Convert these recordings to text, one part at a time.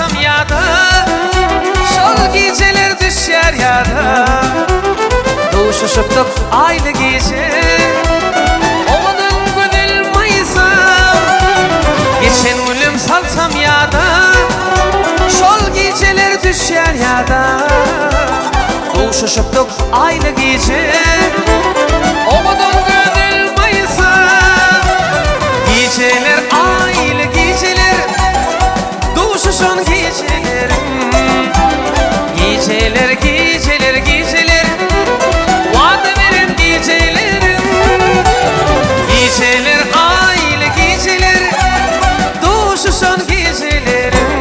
salsam ýada, Şol gijeler düşýär ýada. Duşuşypdyk aýly gije, Owadan gözel Maýsam. Geçen günüm salsam ýada, Şol gijeler düşýär ýada. Duşuşypdyk aýly gije, Owadan gözel Maýsam. Gijeler aýly gijeler, Duşuşan gijelerim. Gijeler, gijeler, gijeler, Wada beren gijelerim. Gijeler aýly gijeler, Duşuşan gijelerim.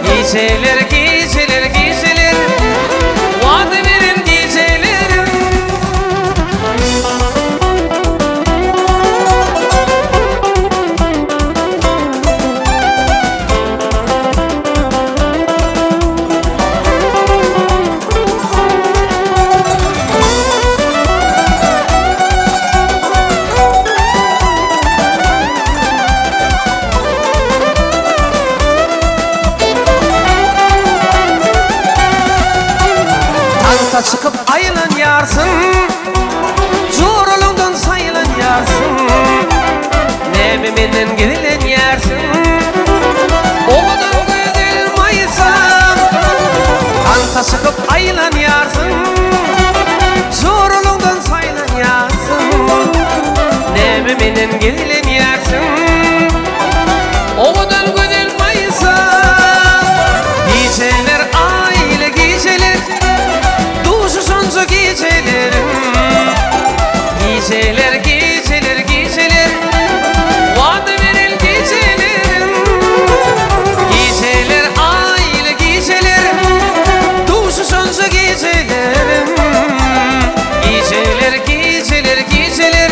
Gijeler, gijeler, gijeler, Wada beren gijelerim. Tagta çykyp aýlanýarsyň, Joralyňdan saýlanýarsyň. Näme menden gizlenýärsiň? Owadan gözel Maýsam. Tagta çykyp aýlanýarsyň, Joralyňdan saýlanýarsyň. Näme menden gizlenýärsiň? Owadan gözel Maýsam. Gijeler aýly gijeler, Duşuşanja gijelerim. Gijeler, gijeler, gijeler, Wada beren gijelerim. Gijeler aýly gijeler, Duşuşanja gijelerim. Gijeler, gijeler, gijeler,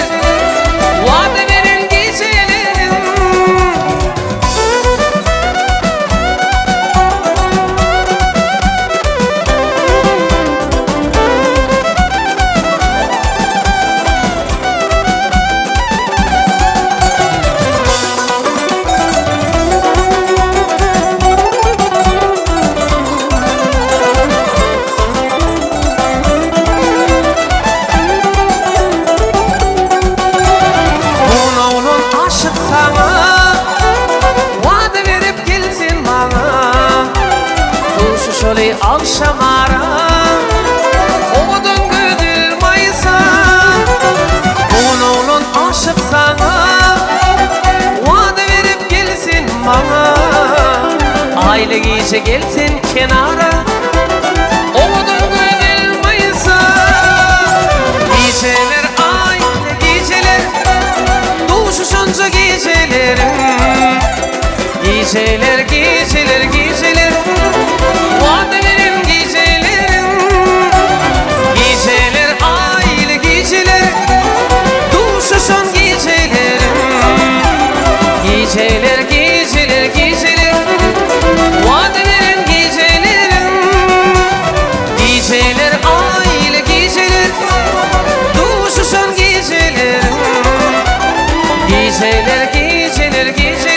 Wada beren gijelerim. Bu oglan aşyk saňa, Wada berip gelsin maňa. Duşuşaly agşamara, Owadan gözel Maýsa. Bu oglan aşyk saňa, Wada berip gelsin maňa. Aýly gije gelsin kenara, Owadan gözel Maýsa. Gijeler aýly gijeler, Duşuşanja gijelerim. Gijeler, gijeler, gijeler, Wada beren gijelerim. Gijeler aýly gijeler, Duşuşan gijelerim. Gijeler, gijeler, gijeler, Wada beren gijelerim. Gijeler aýly gijeler, Duşuşan gijelerim. Gijeler, gijeler, gijeler.